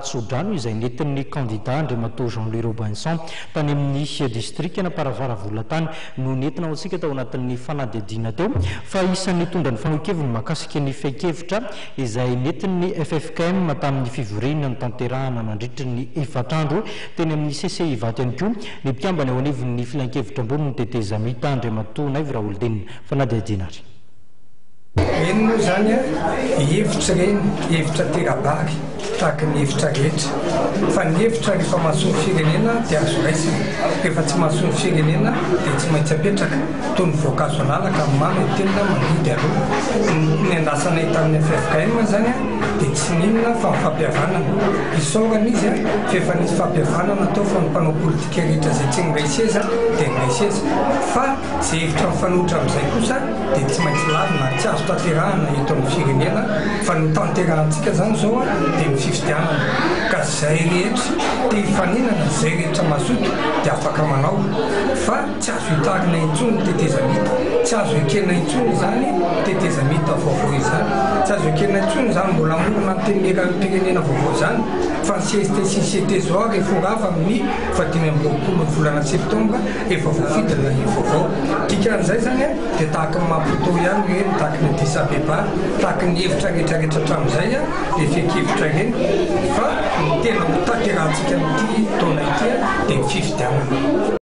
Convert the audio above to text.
Tsodrano izay nentin'ny kandida Andriamatoa Jean Louis Robinson tany amin'ny distrikan'Amparafaravola tany no nentina ho antsika tao anatin'ny fanadihadiana teo fa isan'ny nitondra ny fanehoan-keviny mahakasika ny fehin-kevitra izay nentin'ny ffkm tamin'ny fivoriana notanterahana nandritry ny efatr'andro teny amin'ny CCI Ivato ihany koa ny mpikambana eo anivon'ny filankevitra ambonin'ny tetezamita Andriamatoa Naivo Raholdina. Fanadihadiana ary. Ireny moa izany hevitra ireny, hevitra tera-bary tahaka ny hevitra rehetra. Fa ny hevitra rehefa mahasoa ny firenena dia azo raisina, rehefa tsy mahasoa ny firenena dia tsy maintsy apetraka, toy ny voankazo an'ala ka mamy atelina mangidy aloha. Ny niandrasanay tamin'ny ffkm izany dia tsy n'inona fa ny fampihavanana. Isaorana izy fa efa nisy fampihavanana tao fa ny mpanao politika rehetra izay tsy niray seza dia niray seza. Fa izay hevitra mifanohitra amin'izay kosa dia tsy maintsy lavina ary tsy azo tanterahana eto amin'ny firenena fa ny ho tanterahantsika izany izao dia ny fifidianana ka izay rehetra te hifaninana, izay rehetra mazoto dia afaka manao fa tsy azo hitarina intsony ny tetezamita, tsy azo ekena intsony izany tetezamita vaovao izany, tsy azo ekena intsony izany mbola hamorona antenimieram-pirenena vaovao izany fa ny cst sy ny CT izao ary efa ho rava amin'ny faha 25 ny volana septambra. Efa voafidy ilay vaovao. Dikan'izay izany dia tahaka ny Maputo ihany ireny, tahaka ny Addis Abeba, tahaka ny hevitra rehetrarehetra hatramin'izay ilay fehin-kevitra ireny fa ny tena ho tanterahantsika amin'ity taona ity dia ny fifidianana.